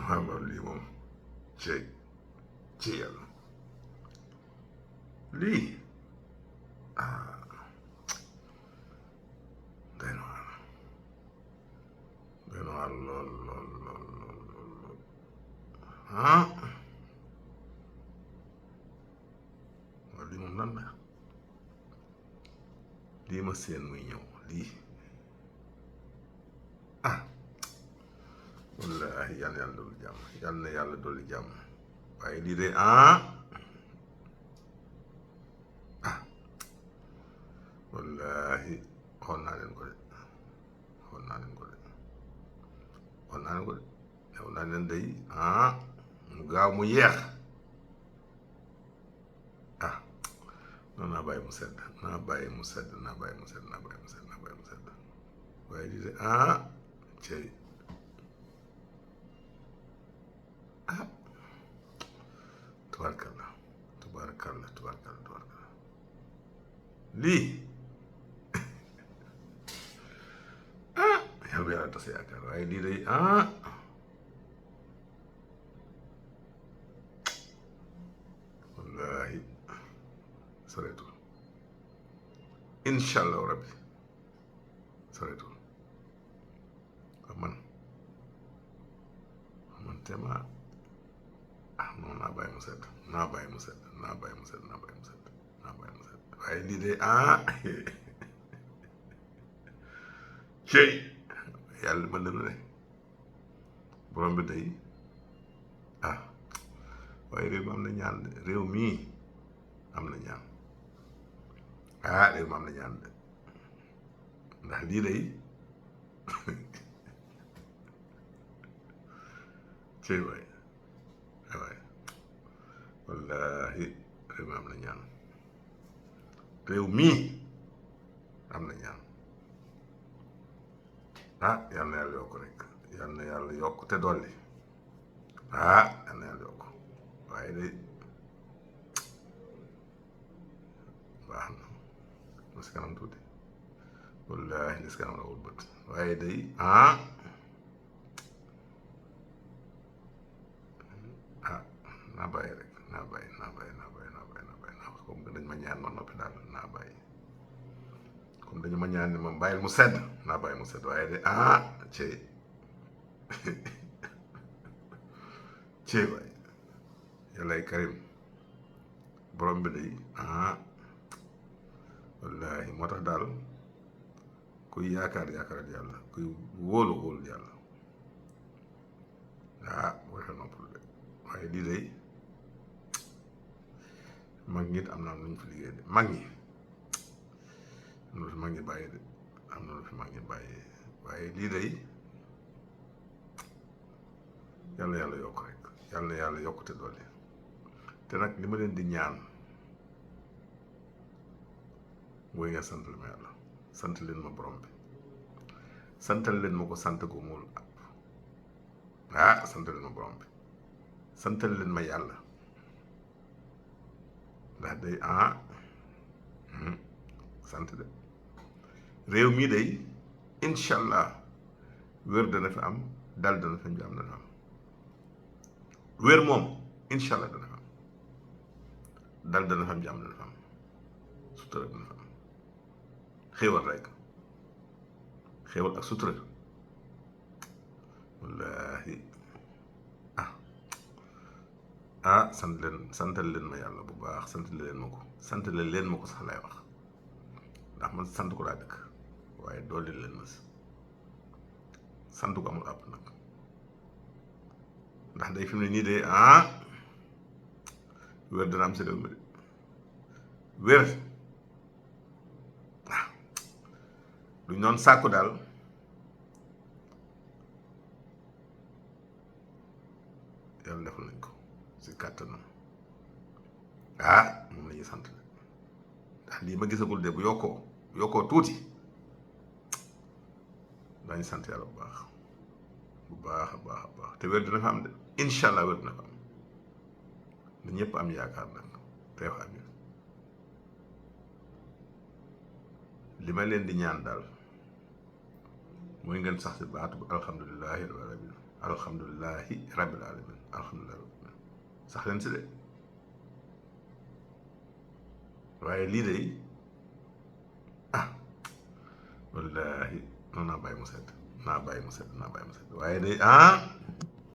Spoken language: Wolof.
waaw lii moom ci yàlla lii day na waar lool waaw lii moom lan la lii ma seen muy ñëw lii wallaahi yàlla dolli jàmm yàlla na yàlla dolli jàmm waaye lii de wallaahi xool naa leen ko de xool naa leen ko de yow naa leen day mu gaaw mu yeex noonu naa bàyyi mu sedd waaye lii de cey tubaarkalla lii yàlla bu yàlla tas yaakaar waaye lii day wallaahi soreetul incha allahu rabbi soreetul man tema noonu naa bàyyi mu sedd waaye lii de cey yàlla mën na lu ne borom bi day waaye réew mi am na ñaan de réew mii am na ñaan réew mi am na ñaan de ndax lii day cey waay wallaahi réew mi am na ñaan réew mii am na ñaan yal na yàlla yokk rek yal na yàlla yokk te dolli yal na yàlla yokk waaye day baax na li si kanam tuuti wallaahi li si kanam rawul bët waaye day naa bàyyi rek naa bàyyi comme que dañ ma ñaan ma noppi daal naa bàyyi comme dañu ma ñaan ni ma bàyyil mu sedd naa bàyyi mu sedd waaye de cey waay yàllay karim borom bi day wallaahi moo tax daal kuy yaakaar yàlla kuy wóolu yàlla boo xel noppul de waaye lii day mag ñi am na lu ñu fi liggéey de mag ñi am na lu fi mag ñi bàyyi de waaye lii day yàlla yokk rek yàlla yàlla yokk te doole te nag li ma leen di ñaan mooy nga sant ma yàlla sant leen ma borom bi santal leen ma ko sant gu muul sant leen ma borom bi santal leen ma yàlla ndax day sant de réew mii day incha allah wér dana fi am dal dana fi am dana am wér moom incha allah dana fi am dal dana fi am jàmm dana fi am sutura dana fi am xéewal rek xéewal ak sutura wallaahi santal leen ma yàlla bu baax santale leen ma ko sax lay wax ndax man sant ko laa dëkk waaye dolli leen ma si sant ko amul àpp nag ndax day fi mu ne nii de wér dana am si réew mi de wér lu ñu doon sàkku daal yàlla defal nañ ko si kàttanam moom la ñuy sant ndax lii ma gisagul de bu yokkoo tuuti daañu sant yàlla bu baax a baax te wér dina fa am de incha allah wér dina fa am na ñëpp am yaakaar nag te wax am li ma leen di ñaan daal mooy ngeen sax si baatu bu alhamdulilahi rabbil alamin alhamdulilahi rabbil alamin alhamdulilah sax leen si de waaye lii de ah wallahi noonu naa bàyyi mu sedd waaye de